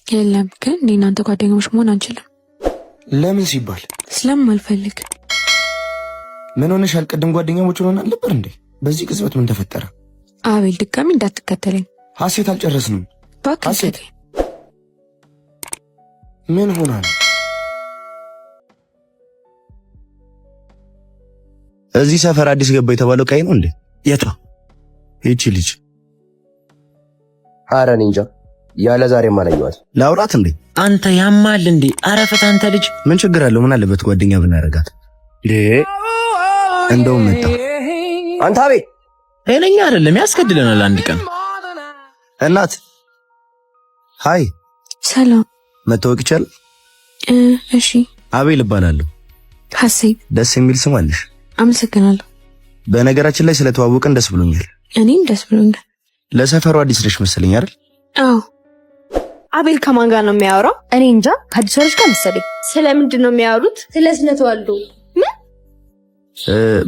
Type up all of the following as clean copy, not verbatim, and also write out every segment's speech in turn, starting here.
የለም፣ ግን እኔ እናንተ ጓደኛሞች መሆን አንችልም። ለምን ሲባል? ስለማልፈልግ። ምን ሆነሻል? ቅድም ጓደኛሞች ሆነን አልነበር እንዴ? በዚህ ቅጽበት ምን ተፈጠረ? አቤል ድጋሚ እንዳትከተለኝ። ሀሴት አልጨረስንም። እባክህ ሀሴት ልቀቀኝ። ምን ሆና ነው? እዚህ ሰፈር አዲስ ገባ የተባለው ቀይ ነው እንዴ? የቷ? ይቺ ልጅ። አረ እኔ እንጃ፣ ያለ ዛሬም አላየኋት። ላውራት እንዴ? አንተ ያማል እንዴ? አረ ፈታ አንተ ልጅ። ምን ችግር አለው? ምን አለበት ጓደኛ ብናረጋት? እንደውም መጣ። አንተ አቤል ጤነኛ አይደለም፣ ያስገድለናል አንድ ቀን። እናት hi፣ ሰላም። መታወቅ ይቻላል? እሺ። አቤል እባላለሁ። ሀሴት። ደስ የሚል ስም አለሽ። አመሰግናለሁ። በነገራችን ላይ ስለተዋወቅን ደስ ብሎኛል። እኔም ደስ ብሎኛል። ለሰፈሩ አዲስ ነሽ መሰለኝ አይደል? አዎ። አቤል ከማን ጋር ነው የሚያወራው? እኔ እንጃ፣ ከአዲሷ ልጅ ጋር መሰለኝ። ስለምንድን ነው የሚያወሩት? ስለ ስነ ተዋልዶ።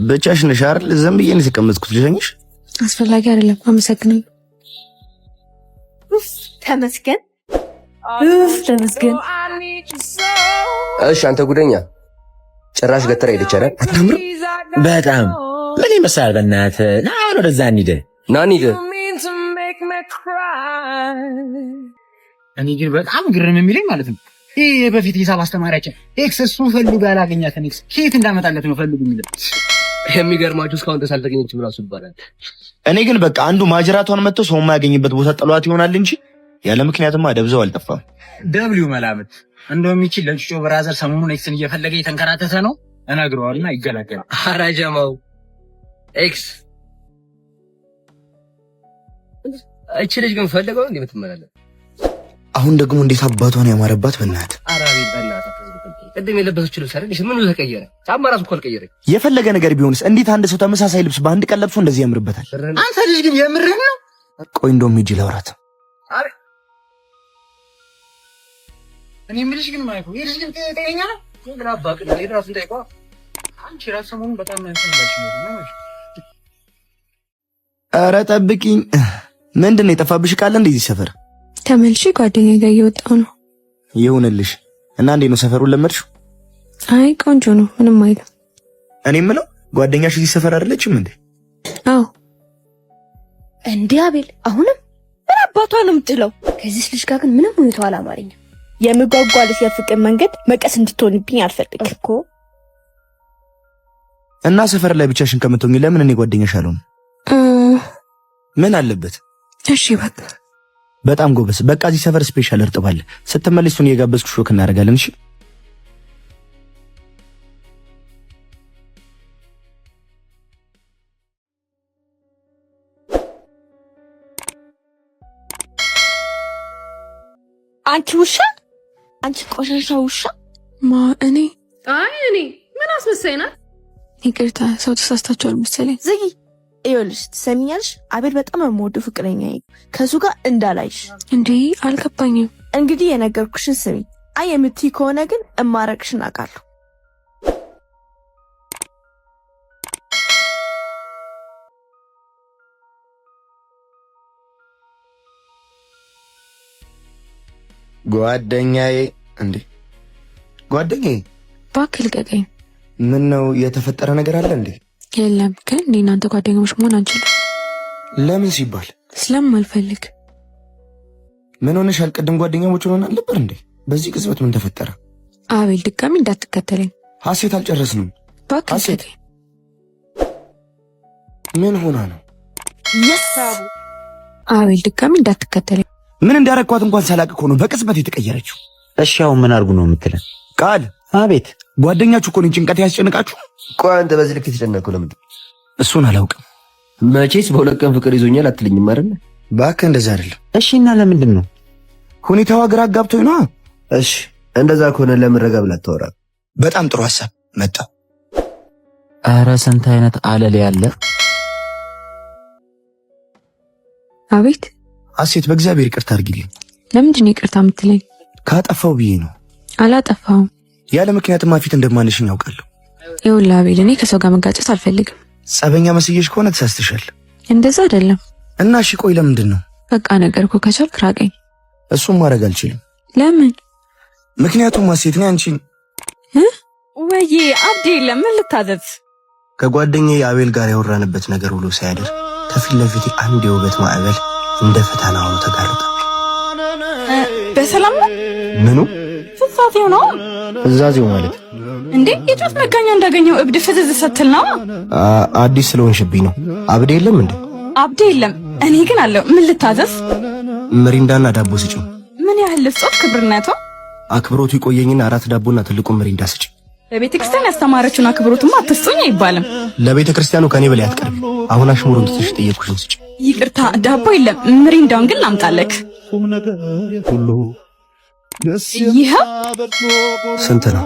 ብቻሽ ነሽ አይደል? ዝም ብዬ ነው የተቀመጥኩት። ልሸኝሽ? አስፈላጊ አይደለም። አመሰግናለሁ። ኡፍ ተመስገን። ኡፍ ተመስገን። እሺ አንተ ጉደኛ፣ ጭራሽ ገተራ ሄደች አይደል? አታምርም? በጣም ምን ይመስላል? በእናትህ ና አሁን ወደዛ እንሂድ። ና እንሂድ። እኔ ግን በጣም ግርም የሚለኝ ማለት ነው ይህ የበፊት ሂሳብ አስተማሪያችን ex፣ እሱ ፈልጎ ያላገኛትን ex ከየት እንዳመጣለት ነው ፈልጉ የሚለው። የሚገርማችሁ እስካሁን ድረስ አልተገኘችም ራሱ ይባላል። እኔ ግን በቃ አንዱ ማጅራቷን መጥቶ ሰው የማያገኝበት ቦታ ጥሏት ይሆናል እንጂ ያለ ምክንያትማ ደብዘው አልጠፋም። ደብሊው መላምት። እንደውም ይቺ ለጭጮ brother ሰሞኑን ex ን እየፈለገ እየተንከራተተ ነው፣ እነግረዋልና ይገላገላል። ኧረ ጀማው ex እቺ ልጅ ግን ፈልገው እንዴ የምትመላለስ? አሁን ደግሞ እንዴት አባቷን ያማረባት በእናትህ። ኧረ አቤል በእናትህ አትዝብቅብኝ። ቅድም የለበሰችው ልብስ አይደል? ምኑ ተቀየረ? ጫማ ራሱ እኮ አልቀየረች። የፈለገ ነገር ቢሆንስ እንዴት አንድ ሰው ተመሳሳይ ልብስ በአንድ ቀን ለብሶ እንደዚህ ያምርበታል? አንተ ልጅ ግን የምርህ ነው? ቆይ እንደውም ሂጅ ላውራት። እኔ የምልሽ ግን ማይኮ ይህ ልጅ ግን ጤነኛ ነው? ግን አባቅና ራሱን ጠይቋ። አንቺ ራሱ ሰሞኑን በጣም ያስፈልጋች ነው። ኧረ ጠብቂኝ። ምንድን ነው የጠፋብሽ ቃል እንደዚህ ሰፈር? ተመልሼ ጓደኛዬ ጋር እየወጣሁ ነው። ይሁንልሽ። እና እንዴት ነው ሰፈሩን ለመድሽው? አይ ቆንጆ ነው፣ ምንም አይልም። እኔ የምለው ጓደኛሽ እዚህ ሰፈር አይደለችም እንዴ? አዎ። እንዴ አቤል፣ አሁንም ምን አባቷ ነው የምትለው? ከዚህ ልጅ ጋር ግን ምንም ሁኔታው አላማረኝም የምጓጓለት የፍቅር መንገድ መቀስ እንድትሆንብኝ አልፈልግም። እኮ። እና ሰፈር ላይ ብቻሽን ከምትሆኚ ለምን እኔ ጓደኛሽ አልሆንም? ምን አለበት? እሺ በቃ። በጣም ጎበዝ። በቃ እዚህ ሰፈር special እርጥብ አለ። ስትመለሽ እሱን እየጋበዝኩሽ walk እናደርጋለን። እሺ? አንቺ ውሻ፣ አንቺ ቆሻሻ ውሻ። ማ እኔ? አይ እኔ ምን አስመሳይ ናት? ይቅርታ፣ ሰው ተሳስታችኋል መሰለኝ። ዝጊ። ይኸውልሽ፣ ትሰሚኛለሽ? አቤል በጣም የምወደው ፍቅረኛ፣ ከእሱ ጋር እንዳላይሽ። እንዴ አልገባኝም። እንግዲህ የነገርኩሽን ስሚ። አይ የምትይ ከሆነ ግን እማረቅሽን አውቃለሁ። ጓደኛዬ እንዴ ጓደኛዬ፣ እባክህ ልቀቀኝ። ምን ነው የተፈጠረ ነገር አለ እንዴ? የለም፣ ግን እኔ እናንተ ጓደኛሞች መሆን አንችልም። ለምን ሲባል? ስለማልፈልግ። ምን ሆነሻል? ቅድም ጓደኛሞች ሆነን አልነበር እንዴ? በዚህ ቅጽበት ምን ተፈጠረ? አቤል ድጋሚ እንዳትከተለኝ። ሀሴት አልጨረስንም። እባክህ ሀሴት ልቀቀኝ። ምን ሆና ነው? አቤል ድጋሚ እንዳትከተለኝ። ምን እንዳረኳት እንኳን ሳላቅ እኮ ነው በቅጽበት የተቀየረችው። እሺ አሁን ምን አድርጉ ነው የምትለን? ቃል አቤት። ጓደኛችሁ እኮ ነኝ። ጭንቀት ያስጨንቃችሁ። ቆይ አንተ በዚህ ልክ የተጨነቀው ለምንድን ነው? እሱን አላውቅም። መቼስ በሁለት ቀን ፍቅር ይዞኛል አትልኝም አይደል? እባክህ እንደዛ አይደለም። እሺ እና ለምንድን ነው? ሁኔታዋ ግራ አጋብቶኝ ነዋ። እሺ እንደዛ ከሆነ ለምን ረጋ ብላ አታወራም? በጣም ጥሩ ሀሳብ መጣ። ኧረ ስንት አይነት አለል ያለ። አቤት። ሀሴት በእግዚአብሔር ይቅርታ አድርጊልኝ። ለምንድን ነው ይቅርታ የምትለኝ? ካጠፋው ብዬ ነው። አላጠፋውም። ያለ ምክንያትማ ፊት እንደማንሽኝ ያውቃለሁ። ይኸውልህ አቤል፣ እኔ ከሰው ጋር መጋጨት አልፈልግም። ጸበኛ መስዬሽ ከሆነ ተሳስተሻል። እንደዛ አይደለም። እና እሺ ቆይ ለምንድን ነው? በቃ ነገር እኮ ከቻልክ ራቀኝ። እሱም ማድረግ አልችልም። ለምን? ምክንያቱም ሀሴት እኔ አንቺን ወይዬ አብዲ የለም። ምን ልታዘዝ? ከጓደኛዬ አቤል ጋር ያወራንበት ነገር ውሎ ሳያድር ከፊት ለፊቴ አንድ የውበት ማዕበል እንደ ፈተና ሆኖ ተጋረጠ። በሰላም ነው? ምኑ? ፍዛዜው ነው። ፍዛዜው ማለት? እንዴ የጫት መጋኛ እንዳገኘው እብድ ፍዝዝ ስትል ነው። አዲስ ስለሆንሽብኝ ነው። አብዴ የለም እንዴ? አብዴ የለም፣ እኔ ግን አለው። ምን ልታዘዝ? ምሪንዳና ዳቦ ስጭኝ። ምን ያህል ልስጦት? ክብርነቱ አክብሮቱ ይቆየኝና አራት ዳቦና ትልቁ ምሪንዳ ስጭኝ። ለቤተ ክርስቲያን ያስተማረችውን አክብሮትማ አትስጡኝ አይባልም። ለቤተ ክርስቲያኑ ከኔ በላይ አትቀርቢ። አሁን አሽሙሩን ትተሽ ጠየቅኩሽን ስጭኝ። ይቅርታ ዳቦ የለም፣ ምሪንዳውን ግን ላምጣለክ። ይኸው። ስንት ነው?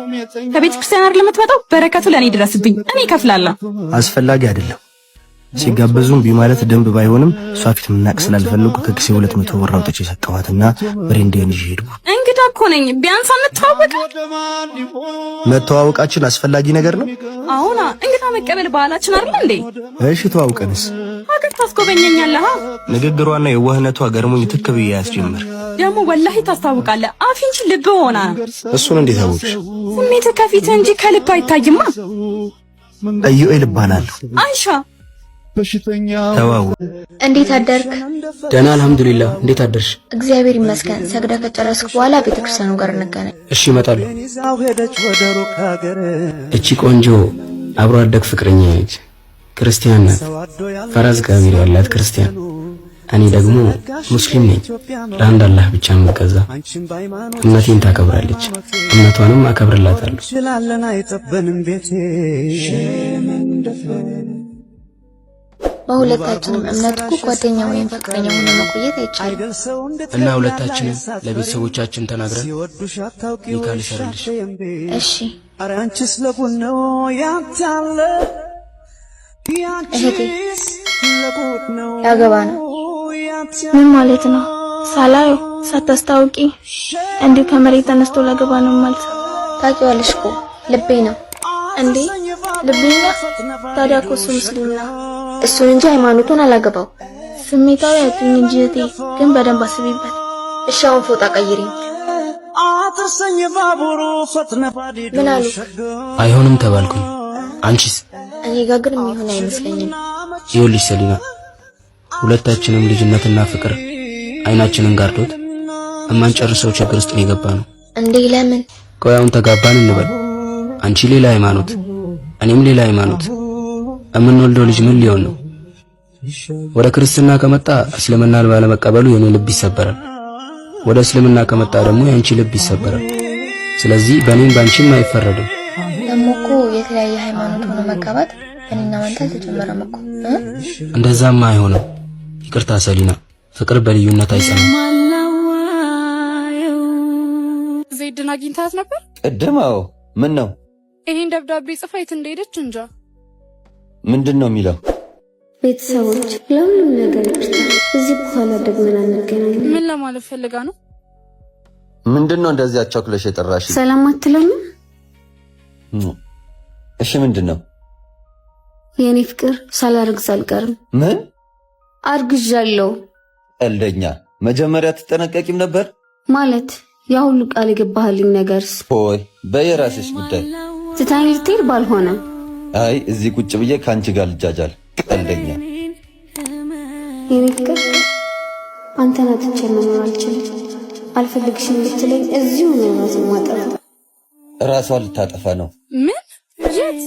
ከቤተ ክርስቲያን አይደል የምትመጣው? በረከቱ ለእኔ ድረስብኝ፣ እኔ እከፍላለሁ። አስፈላጊ አይደለም። ሲጋበዙም ቢ ማለት ደንብ ባይሆንም እሷ ፊት መናቅ ስላልፈለጉ ከኪሴ 200 ብር አውጥቼ ሰጠኋትና ምሪንዳዬን ይዤ ሄድኩ። እንግዳ እኮ ነኝ፣ ቢያንስ አንተዋወቅም። መተዋወቃችን አስፈላጊ ነገር ነው? አሁና እንግዳ መቀበል ባህላችን አይደል እንዴ? እሺ ተዋውቀንስ? ሀገር ታስጎበኘኛለህ። ንግግሯና የዋህነቷ ገርሞኝ ትክ ብዬ ያስጀምር። ደግሞ ወላሂ ታስታውቃለህ። አፍ እንጂ ልብ ሆና ነው። እሱን እንዴት አወቅሽ? ስሜት ከፊት እንጂ ከልብ አይታይማ። ኢዩኤል እባላለሁ። አይሻ። ተዋው። እንዴት አደርክ? ደህና አልሐምዱሊላህ። እንዴት አደርሽ? እግዚአብሔር ይመስገን። ሰግደህ ከጨረስክ በኋላ ቤተክርስቲያኑ ጋር እንገናኝ። እሺ እመጣለሁ። እቺ ቆንጆ አብሮ አደግ ፍቅረኛ ነች። ክርስቲያን ናት። ፈራዝ እግዚአብሔር ያላት ክርስቲያን። እኔ ደግሞ ሙስሊም ነኝ። ለአንድ አላህ ብቻ የምገዛ። እምነቴን ታከብራለች፣ እምነቷንም አከብርላታለሁ። በሁለታችንም እምነት እኮ ጓደኛ ወይም ፍቅረኛ ሆኖ መቆየት አይቻልም። እና ሁለታችንም ለቤተሰቦቻችን ተናግረን ኒካ ልሰርልሽ። እሺ እህቴ ያገባ ነው። ምን ማለት ነው? ሳላየው ሳታስታውቂ እንዲሁ ከመሬት ተነስቶ ላገባ ነው ማለት ነው? ታውቂዋለሽ እኮ ልቤ ነው። እንዴ ልቤ ነው? ታዲያ እኮ እሱ ሙስሊም ነው። እሱን እንጂ ሃይማኖቱን አላገባው። ስሜታዊ አትሁኝ እንጂ እህቴ፣ ግን በደንብ አስቢበት። እሺ አሁን ፎጣ ቀይሪኝ። ምን አሉ? አይሆንም ተባልኩኝ። አንቺስ? እኔ ጋር ግን የሚሆን አይመስለኝም። ይኸውልሽ ሰሊና፣ ሁለታችንም ልጅነትና ፍቅር አይናችንን ጋርዶት እማንጨርሰው ችግር ውስጥ ነው የገባ ነው። እንዴ ለምን? ቆይ አሁን ተጋባን እንበል። አንቺ ሌላ ሃይማኖት፣ እኔም ሌላ ሃይማኖት። እምንወልደው ልጅ ምን ሊሆን ነው? ወደ ክርስትና ከመጣ እስልምናን ባለመቀበሉ የኔ ልብ ይሰበራል። ወደ እስልምና ከመጣ ደግሞ የአንቺ ልብ ይሰበራል። ስለዚህ በእኔም በአንቺም አይፈረድም። ደግሞ እኮ የተለያየ ሃይማኖት ሆኖ መጋባት በእኔና ባንተ አልተጀመረም እኮ እ? እንደዛማ አይሆንም። ይቅርታ ሰሊና፣ ፍቅር በልዩነት አይጸናም። ዜድን አግኝታት ነበር? ቅድም? አዎ። ምን ነው? ይሄን ደብዳቤ ጽፋ የት እንደሄደች እንጃ። ምንድን ነው የሚለው? ቤተሰቦች ለሁሉም ነገር ይቅርታ። እዚህ በኋላ ደግመን አንገናኝም። ምን ለማለት ፈልጋ ነው? ምንድን ነው እንደዚህ አቻኩለሽ የጠራሽ? ሰላም አትለኝም? እሺ ምንድን ነው? የእኔ ፍቅር ሳላርግዝ አልቀርም። ምን? አርግዣለሁ። ቀልደኛ። መጀመሪያ ትጠነቀቂም ነበር። ማለት ያ ሁሉ ቃል የገባህልኝ ነገርስ? ሆይ በየራስሽ ጉዳይ። ትታኝ ልትሄድ ባልሆነ። አይ እዚህ ቁጭ ብዬ ከአንቺ ጋር ልጃጃል። ቀልደኛ። የኔ ፍቅር አንተን አጥቼ መኖር አልችልም። አልፈልግሽም ብትለኝ እዚሁ ነው ራሴን ማጠፋ። ራሷን ልታጠፋ ነው። ምን? የት?